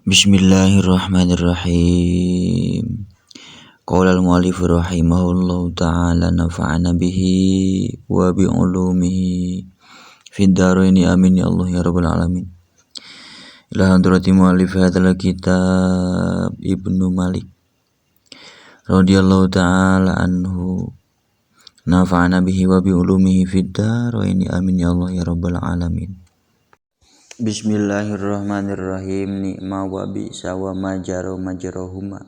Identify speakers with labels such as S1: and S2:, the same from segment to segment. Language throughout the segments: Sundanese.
S1: Bismillahirrahmanirrahim. Qala al-mu'allif rahimahullahu ta'ala nafa'ana bihi wa bi ulumihi fid dharaini amin ya Allah ya rabbal alamin. Ila hadrati mu'allif hadzal kitab Ibnu Malik radhiyallahu ta'ala anhu nafa'ana bihi wa bi ulumihi fid dharaini amin ya Allah ya rabbal alamin. Bismillahirrahmanirrahim. Nikma wa bi'sa wa ma jaro majrohuma.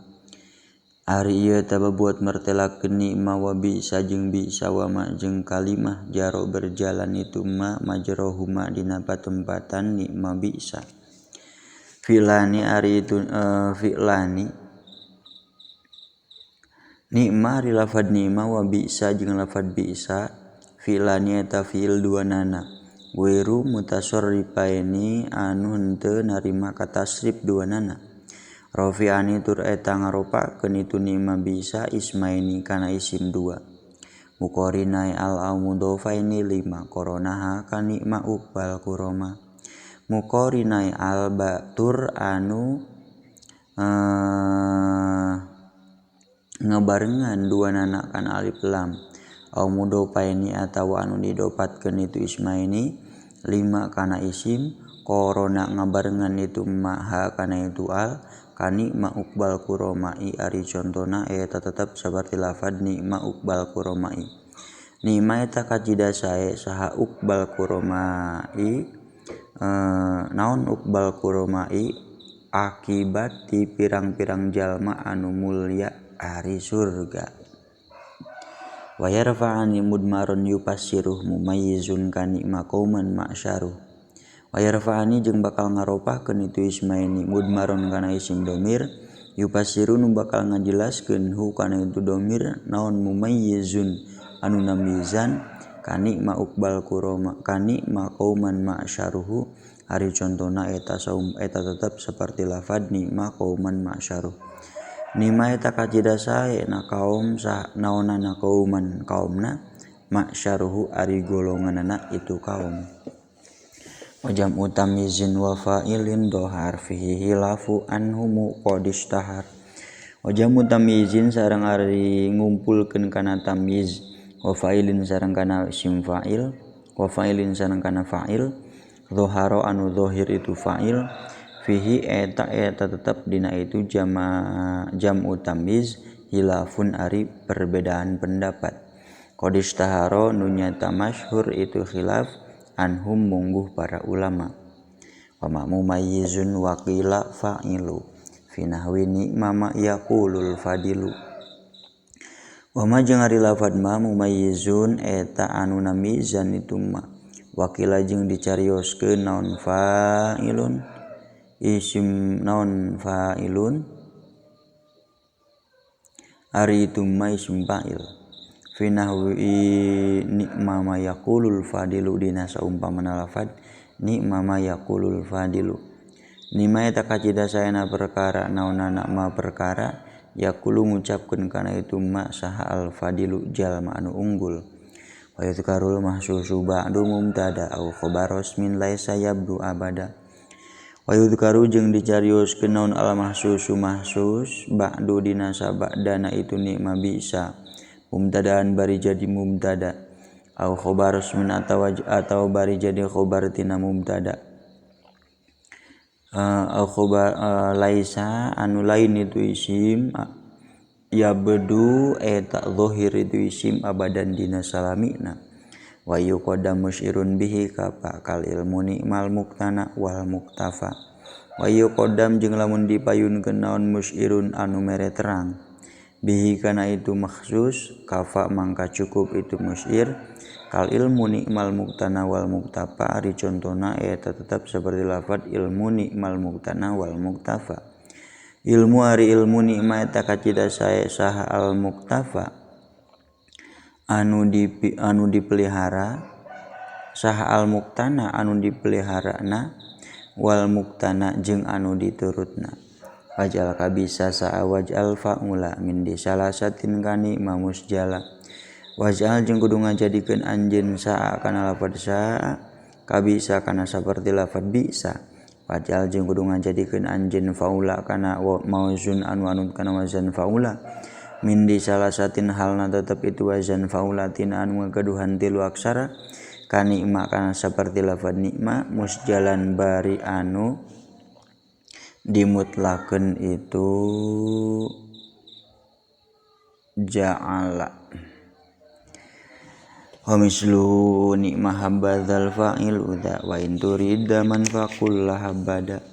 S1: Ari ieu tababuat mertelakeun nikma wa bi'sa jeung bi'sa wa ma jeung kalimah jaro berjalan itu ma majrohuma dina patempatan nikma bi'sa. Fi'lani ari itu fi'lani nikma ari lafad nikma wa bi'sa jeung lafad bi'sa fi'lani eta fi'il dua nana. Weru mutasarrifaini anu henteu narima katasrif duanana. Rafi'ani tur eta ngaropakeun itu nikma bisa ismaini kana isim dua. Muqarinai al au mudhofaini lima koronaha ka nikma uqbal kuroma. Muqarinai al ba tur anu ngabarengan duanana kana alif lam. Au mudhofaini atawa anu didopatkeun itu ismaini lima kana isim korona ngabarengan itu maha kana itu al kani ma uqbal kuromai ari contona eta tetep saperti lafad nikma uqbal kuromai. Nikma eta kacida sae saha uqbal kuromai naon uqbal kuromai akibat ti pirang-pirang jalma anu mulya ari surga. Wa yarfa'ani mudmaron yupassiruh mumayyizun kanikma qauman ma'syaruh. Wa yarfa'ani jeung bakal ngaropahkeun itu ismaini mudmaron kana isim domir yupassiru nu bakal ngajelaskeun hu kana itu domir naon mumayyizun anu namizan kanikma uqbal kuroma kanikma qauman ma'syaruhu ari contona eta saum eta tetep saperti lafad nikma qauman ma'syaruh. Nima eta kacida sae na kaum sah naonana kauman kaumna maksyaruhu ari golonganana itu kaum. Wajam utamizin wa fa'ilin dohar fihi hilafu anhumu qadistahar. Wajam utamizin sareng ari ngumpulkeun kana tamyiz wa fa'ilin sareng kana isim fa'il wa fa'ilin sareng kana fa'il doharo anu dohir itu fa'il fihi eta eta tetep dina itu jam'u tamyiz hilafun ari perbedaan pendapat. Qadistaharo nu nyata masyhur itu khilaf anhum mungguh para ulama. Wa ma mumayyizun wa qila fa'ilu fi nahwi ni'ma ma yaqulul fadilu. Wa ma jeung ari lafad ma mumayyizun eta anu namizan itu ma wa qila jeung dicarioskeun naon fa'ilun isim naon fa'ilun ari itu ma isim fa'il fi nahwi ni'ma ma yaqulul fadilu dina saumpamana lafad ni'ma ma yaqulul fadilu. Nima eta kacida saena perkara naonana ma perkara yaqulu ngucapkeun kana itu ma saha al fadilu jalma anu unggul. Wa yadhkarul mahsusu ba'du mubtada au khabaros min laisa yabdu abada. Wa yudhkaru jeung dicarioskeun naon al mahsusu mahsus ba'du dina sabadana itu nikma bisa mubtadaan bari jadi mubtada au khabar min atawa bari jadi khabar tina mubtada au khabar laisa anu lain itu isim ya bedu eta zahir itu isim abadan dina salamina. Wa yuqaddamu syirun bihi kapa kal ilmu nikmal muktana wal muktafa. Wa yuqaddam jeung lamun dipayunkeun naon musyirun anu mere terang bihi kana itu makhsus kafa mangka cukup itu musyir kal ilmu nikmal muktana wal muktafa ari contona eta tetep seperti lafad ilmu nikmal muktana wal muktafa. Ilmu ari ilmu nikma eta kacida sae saha al muktafa anu dipelihara saha al muktana anu dipeliharana wal muktana jeung anu diturutna. Wajal kabisa saa wajal fa'ula min disalasatin kani mamusjala. Wajal jeung kudu ngajadikeun anjeun saa kana lafad saa kabisa kana saperti lafad bisa. Wajal jeung kudu ngajadikeun anjeun faula kana mauzun anu anut kana wazan faula min di salasatin halna tetep itu wazan faula tina anu ngagaduhan tilu aksara kanikma kana saperti lafad nikma musjalan bari anu dimutlakeun itu ja'ala. Wa mislu nikma habbadzal fa'il udza wa in turida man faqul habada.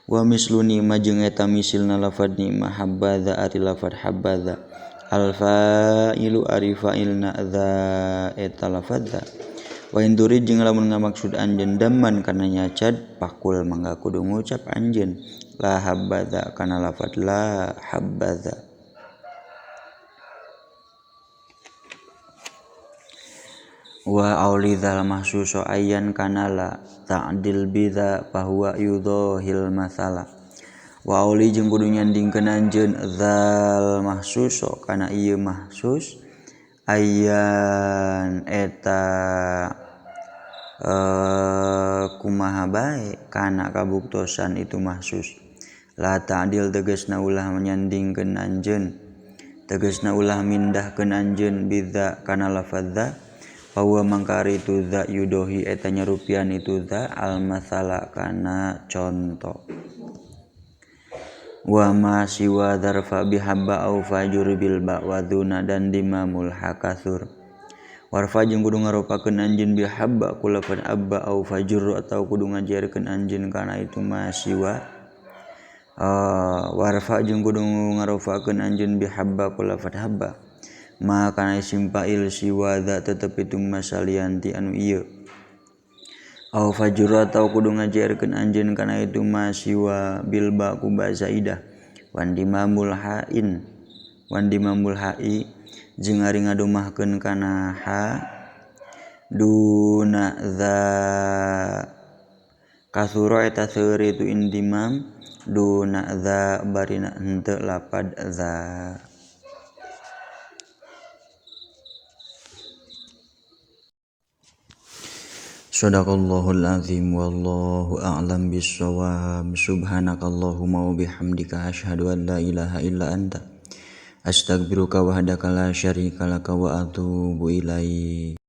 S1: Wa mislu nikma jeung eta misilna lafad nikma habbadza ari lafad habbadza al fa'ilu ari fa'ilna dza eta lafadza. Wa in turid jeung lamun ngamaksud anjeun damman kana nyacad pakul mangga kudu ngucap anjeun la habbadza kana lafad la habbadza. Wa aulidhal mahsusu ayyan kana la ta'dil bidza fahuwa yudhahil masala. Wa auli jeung kudu nyandingkeun anjeun dzal mahsusu kana ieu mahsus ayyan eta kumaha bae kana kabuktosan itu mahsus. La ta'dil tegasna ulah nyandingkeun anjeun tegasna ulah mindahkeun anjeun bidza kana lafadza bahwa mangkari itu dza yudohi eta nyarupian itu dza al masala kana contoh. Wa ma siwa dzarfa bihabba au fajur bil ba wa duna dan dimamul hakasur. Warfa jeung kudu ngaropakeun anjeun bihabba kulafan abba au fajur atau kudu ngajarkeun anjeun kana itu ma siwa. Warfa jeung kudu ngarofakeun anjeun bihabba kulafan habba ma kana isim fa'il siwa dza tetep itu masalianti anu ieu. Au fajur atau kudu ngajarkeun anjeun kana itu ma siwa bil ba ku ba zaidah wan dimamul hain wan dimamul hai jeung ari ngadomahkeun kana ha duna dza kasura eta seueur itu indimam duna dza barina henteu lapad dza. Shadaqallahul azim wallahu a'lam bissawab. Subhanakallahumma wa bihamdika asyhadu an la ilaha illa anta astaghfiruka wahdaka la syarika laka wa atubu ilaik.